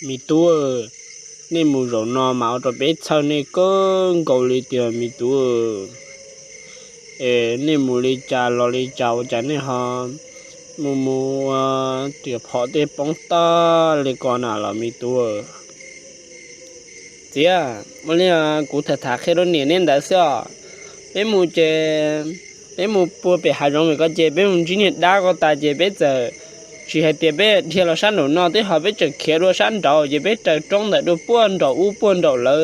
Me tub, nej mus zaum no mas ua rau peb txhawj nej kawg nkaus li tiag me tub. Nej mus li cas los li cas ua cas nej ho mus mus ua riam phom tej poob tag li ko na los me tub? Txiv, ua li kuv tham tham qhia rau niam nej ntawd xwb os. Peb mus ces peb mus puag pem hav zoov pem ko ces peb mus ntsib niag dab ko tas ces peb txawm tsis hais tias peb dhia los sab nraum no twb ho peb tseem khiav dua sab nraud ces peb raws roob ntawm dua puag nraum ub puag nraum lawv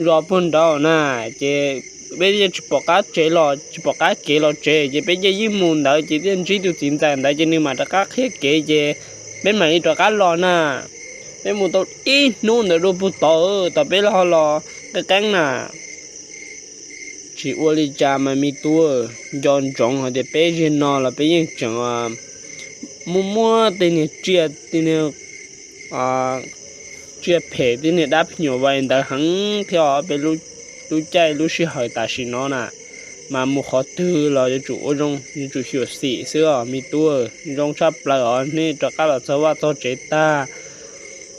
zos puag nraud na. Ces peb yeej tsis pom qab tsev los tsis pom qab kev los tsev ces peb yeej yeej mus ntawd ces thiaj ntsib tus txiv ntxawm ntawd ces nws mam rov qab qhia kev ces peb mam li rov qab los na. Peb mus tau ib hnub ntawd dua puag tod, tod peb ho los qeeb qeeb na. Tsis ua li cas mas me tub, nco ntsoov hais tias peb zaum no los peb yeej tseem muaj muaj tej niag tsiaj tej niag tsiaj phem tej niag dab phim nyuj vais ntawd heev thiab os. Peb lub caij lub sij hawm tam sim no na, mas mus qhov twg los yuav tsum ua zoo, yuav tsum xyuam xim xwb os me tub. Zoo tshaj plaws os, nej rov qab los txog vaj txog tsev tag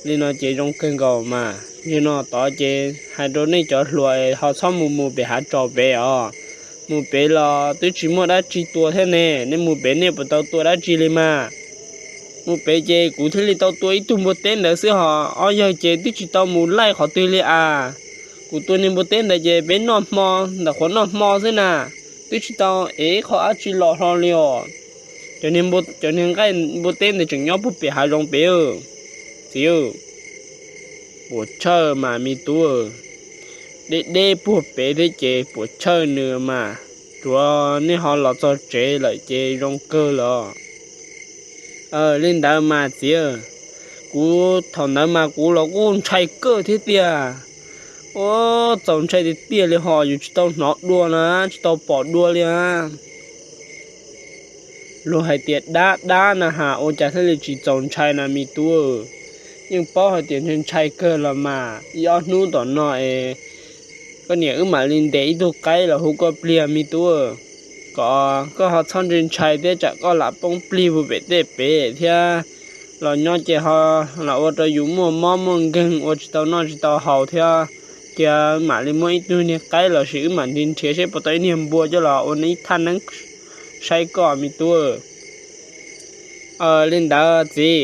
li no ces zoo kawg nkaus mas. Yog no tod ces hais rau nej cov hluas ho txhob mus mus pem hav tsaus pem os. Mus pem los twb tsis muaj dab tsi tua thiab ne, nej mus pem nej puas tau tua dab tsi li mas? Mus pem ces kuv thiaj li tau tua ib tug npua teb ntawd xwb hos, ob yawg ces twb tsis tau mus laij qhov twg li as. Kuv tua niag npua teb ntawd ces peb noj hmo, ntawm qhuav noj hmo xwb na, twb tsis tau ev qhov dab tsi los hlo li os. Cov niag nqaij npua teb ntawd tseem nyob puag pem hav zoov pem. Txiv, puas chawj mas me tub, deb deb puag pem thiab ces puas chawj nws mas, tsuav nej ho los txog tsev lawm ces zoo kawg los. Li ntawd mas txiv, kuv thaum ntawd mas kuv los kuj ntshai kawg thiab tiag. Ua txaus ntshai tiag tiag li hos, yus tsis tau hnov dua na, tsis tau pom dua li. Luag hais tias dab dab na has ua cas thiaj li tsis txaus ntshai na me tub? Yeej paub hais tias ntshai ntshai kawg los mas, ib ob hnub tom no es koj niam wb mam li ntes ib tug qaib los hu koj pliag me tub, kom koj ho txhob ntshai ntshai thiab tsam koj lam poob plig puag pem tej pem thiab. Los nyob ces ho lam ua rau yus muaj mob muaj nkeeg ua tsis tau noj tsis tau haus thiab. Cia mam li muab ib tug niag qaib los sis wb mam li nrhiav seb puas tau ib niag npua coj los ua ib thaj neeb saib koj me tub. Li ntawd txiv,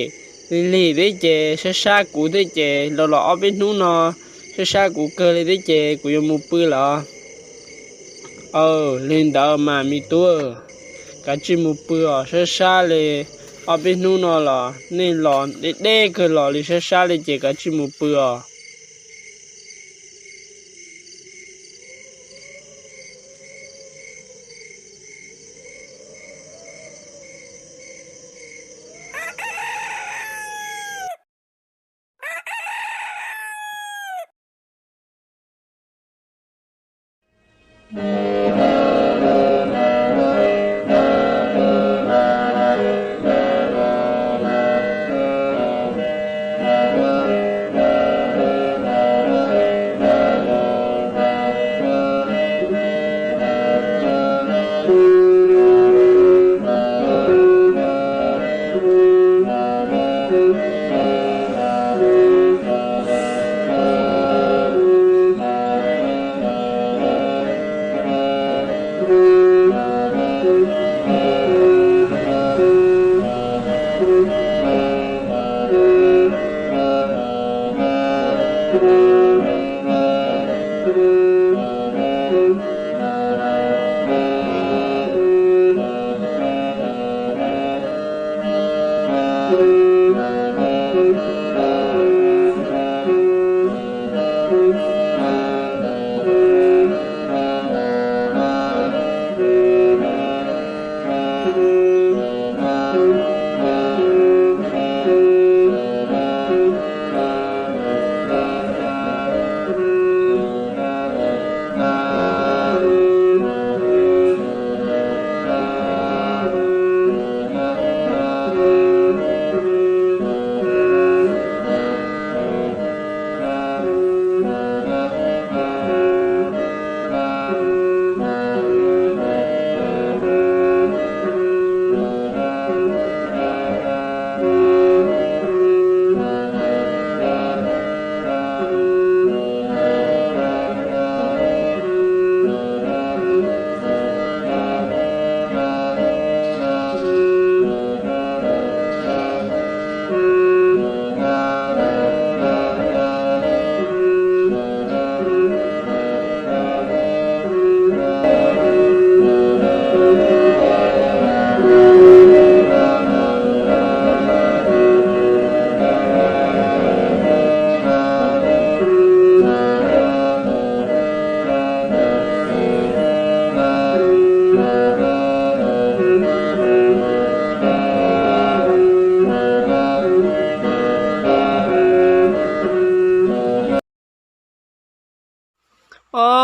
lig lig thiab ces sab sab kuv thiab ces los los ob peb hnub no sab sab kuv kawg li thiab ces kuv yuav mus pw lawm. Li ntawd mas me tub, kav tsij mus pw os, sab sab li ob peb hnub no los nej los deb deb kawg los li sab sab li ces kav tsij mus pw os.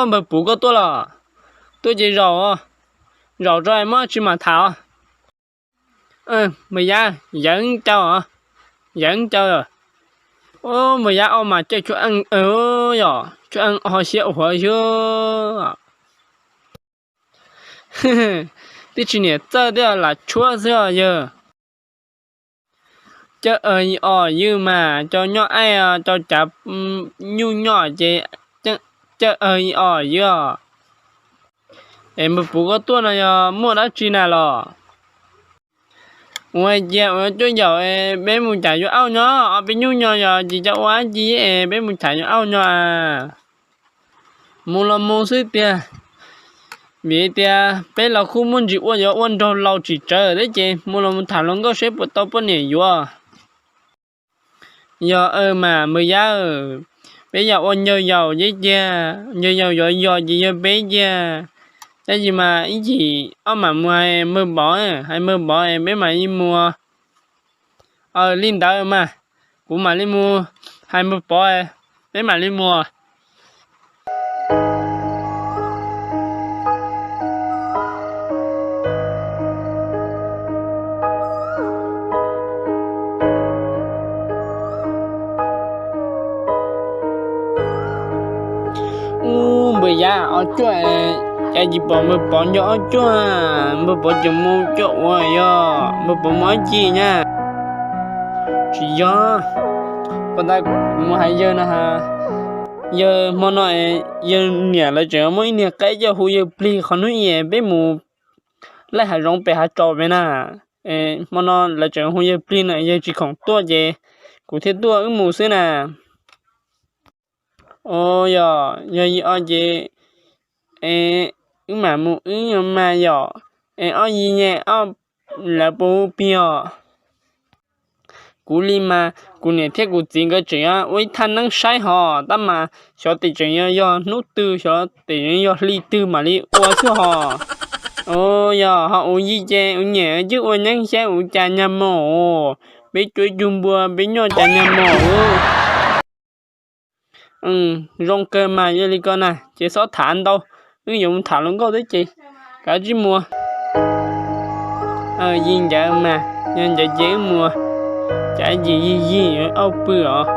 Npawg Puv, koj tuaj los? Tuaj ces zaum, zaum tso muab tsis mam tham os. Npawg Yaj, yeeb cau, yeeb cau. Npawg Yaj, ob mas caij tshuaj eej, yog tshuaj eej ho siab ua xwb. Twb tsis niam txawj thiab, lam tshuab xwb os yawg. Caw awg os yawg mas, cov nyob aib, cov cav nyuj nyob ces caw awg os yawg. Es npawg Puv, koj tuaj no yog muaj dab tsi na los? Ua cia ua cuab yaum, peb mus tham yuav auj nyob, ob peb nyuj nyob yog tsis coj ua dab tsi es peb mus tham yuav auj nyob. Mus los mus xwb tiag, vim tias peb los kuj muaj ntsis ua, yuav ua nraug laus tsis tsawg thiab ces mus los mus tham hluas nkauj seb puas tau poj niam yuav. Yog mas npawg Yaj, peb yog ua ncaws yaus ces cia ncaws yaus yog yog ces yog peb cia. Tab sis mas ib chim ob mam mus hais npawg Pov, hais npawg Pov peb mam li mus. Li ntawd mas, kuv mam li mus hais npawg Pov, peb mam li mus. Ub, npawg Yaj, ob cuaj, cas tsis pom npawg Pov nco ob cuaj, npawg Pov tseem mus cuab ua yog npawg Pov mus ua dab tsi nyab? Tsis yog, puas tas kuv mus hais yawg no, yawg hmo no, yawg niam lawv tseem muab ib niag qaib coj hu yawg plig qhov hnub ib peb mus laij hav zoov pem hav tsaus pem na. Hmo no lawv tseem hu yawg plig no, yawg tsis khoom tuaj ces kuv thiaj tuaj wb mus xwb na. Os, yog yog li ces wb mam mus wb mas yom. Es ob yig ne, lawv puas hu plig os? Kuv li mas kuv niam thiab kuv txiv nkawd tseem ua ib thaj neeb saib hos, tab mas xyov tes tseem yog hnub twg, xyov tes yog hli twg mam li ua xwb hos. Os, yog ho ua yig ces ua niam twb ua nyeeb xyab ua cas nyag mos os, peb cuab ib tug npua peb noj cas nyag mos. Zoo kawg mas, yog li ko na ces txhob tham ntau, wb yuav mus tham hluas nkauj thiab ces kav tsij mus. Yig ncawd mas, yog ncawd ces wb mus, cas yim yig yig auj pw os.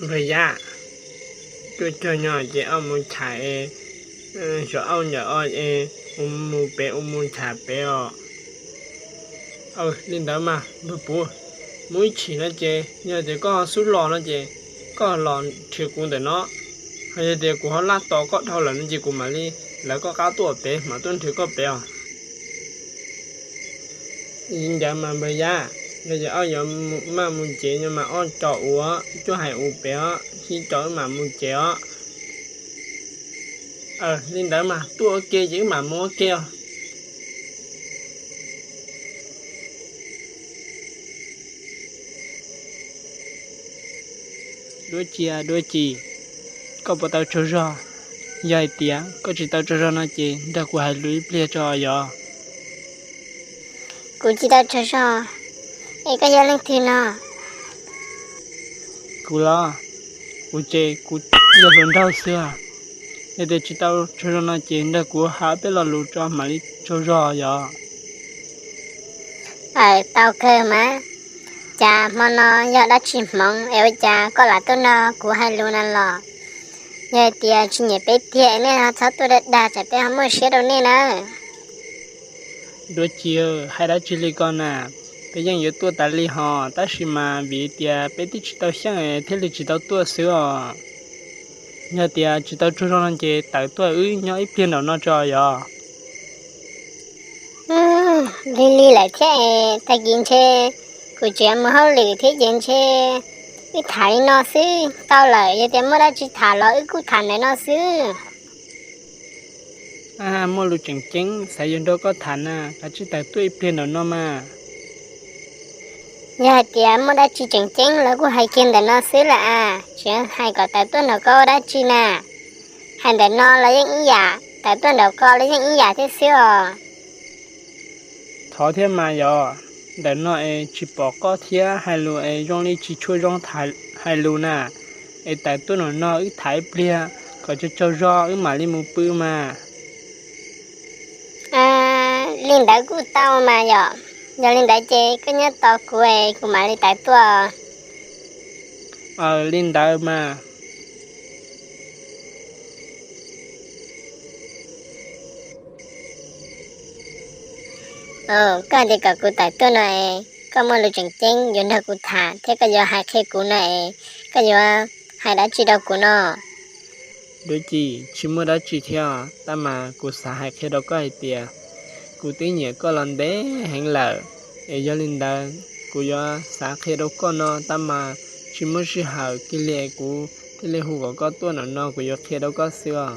Npawg Yaj, cuaj cuag nyob ces wb mus tham, xyov auj ntawm os, ua mus pem ua mus tham pem os. Li ntawd mas npawg Puv, mus ib chim no ces yog tias koj xub los no ces koj los nrhiav kuv ntawm no, ho yog tias kuv ho laj tos koj dhau lawm no ces kuv mam li lawv koj qab tuaj pem mam tuaj nrhiav koj pem os. Li ntawd mas npawg Yaj, yog tias wb yuav maj mus ces no mas wb tso ua, cuaj hais ua pem os, sib tso wb mam mus ces os. Li ntawd mas tuaj ua ke ces wb mam mus ua ke os. Duab Ci, Duab Ci, koj puas tau tsaug zog? Yog hais tias koj tsis tau tsaug zog no ces nrog kuv hais lus ib pliag tso yog. Kuv tsis tau tsaug zog, es koj yog leej twg no? Kuv los, kuv ces kuv yog hluas nraug xwb. Yog tias tsis tau tsaug zog no ces nrog kuv hais peb lo lus tso mam li tsaug zog yog. Aws, tau kawg mas. Cas hmo no yog dab tsi hmoov es ua cas koj lam tuaj nrog kuv hais lus na los? Yog hais tias tsis nyiam peb tiag nej ho txhob tuaj dag dag tsam peb ho muaj siab rau nej nawb. Duav Ci, hais dab tsi li ko na? Peb yeej yuav tuaj tas li hos, tab sis mas vim tias peb twb tsis tau xyeej thiaj li tsis tau tuaj xwb os. Yog tias tsis tau tsaug zog no ces tawm tuaj wb nyob ib pliag nraum no tso yog. Lig lig lawm thiab, tag kis ntshe kuv tseem mus hauj lwm thiab ces ntshe wb tham li no xwb tau lawm, yog tias muaj dab tsi tham los wb kuj tham ntawm no xwb. Muaj lus tseem ceeb xav yuav nrog koj tham na, kav tsij tawm tuaj ib pliag nraum no mas. Yog hais tias muaj dab tsi tseem ceeb los kuj hais kiag ntawm no xwb lawm as, tsis hais kom tawm tuaj nraum ko ua dab tsi na. Hais ntawm no los yeej ib yam, tawm tuaj nraum ko los yeej ib yam thiab xwb os. Thov thiab mas yog, ntawm no es tsis pom koj thiab hais lus es zoo li tsis tshua zoo hais lus na, es tawm tuaj nraum no wb tham ib pliag kom tsaug tsaug zog wb mam li mus pw mas. Li ntawd kuj tau mas yom, yog li ntawd ces koj nyob tos kuv es kuv mam li tawm tuaj. Aws, li ntawd mas. Koj hais tias kom kuv tawm tuaj no es koj muaj lus tseem ceeb yuav nrog kuv tham thiab koj yuav hais qhia kuv no es koj yuav hais dab tsi rau kuv no? Duav Ci, tsis muaj dab tsi thiab, tab mas kuv xav hais qhia rau koj hais tias kuv twb nyiam koj los ntev heev lawm, es yog li ntawd kuv yuav xav qhia rau koj no tab mas tsis muaj sij hawm kiag li es kuv thiaj li hu kom koj tuaj nraum no kuv yuav qhia rau koj xwb os.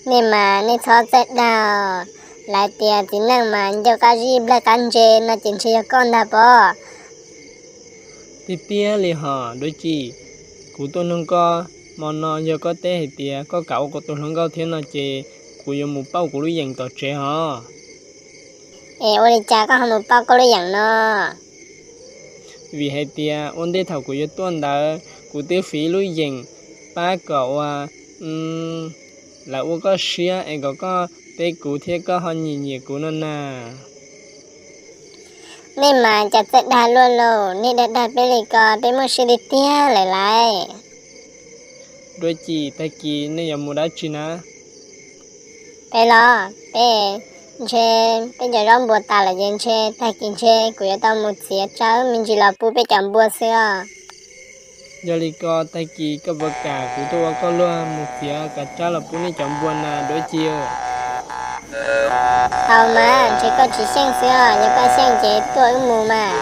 Nej mas nej txhob txawj dag, lawv tias txiv neej mas ncauj qab zib nplaig qab ntse no ces ntshe yog koj ntag pob. Tiag tiag li hos Duav Ci, kuv tuaj nug koj hmo no yog koj teb hais tias koj kam ua kuv tus hluas nkauj thiab no ces kuv yuav mus pauj kuv lub yeem tom tsev hos. Es ua li cas koj ho mus pauj koj lub yeem no? Vim hais tias ua ntej thaum kuv yuav tuaj ntawd kuv twb fiv lub yeem pab kom ua lawv ua koj siab es kom koj teb kuv thiab koj ho nyiam nyiam kuv no na. Nej mas cas txawj dag luaj lauj, nej dag dag peb li ko peb muaj siab tiag tiag lawm lauj. Duav Ci, tag kis nej yuav mus dab tsi na? Peb los peb ntshe peb cov zaub npua tas lawm ces ntshe tag kis ntshe kuv yuav tau mus txiav tsawb me ntsis los pub peb cov npua xwb os. Yog li ko tag kis koj puas kam kuv tuaj ua koj luag mus txiav kav tsab los pub nej cov npua na Duav Ci? Tau mas, ntshe koj tsis xyeej xwb os, yog koj xyeej ces tuaj wb mus mas.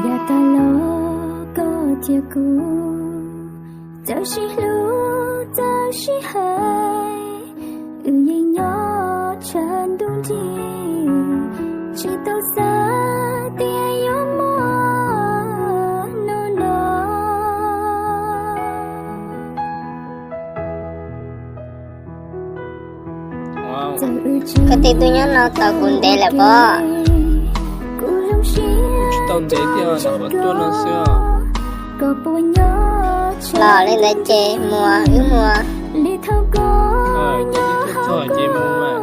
Yav tag los koj thiab kuv txawm sib hlub txawm sib hais, wb yeej nyob tshav ntuj nrig, tsis tau xav tias yuav muaj hnub no. Koj tej tub nyob no tos kuv ntev lawm pob. Tsis tau ntev thiab, nyuam qhuav tuaj no xwb. Los li ntawd ces mus, wb mus. Ces mus mas.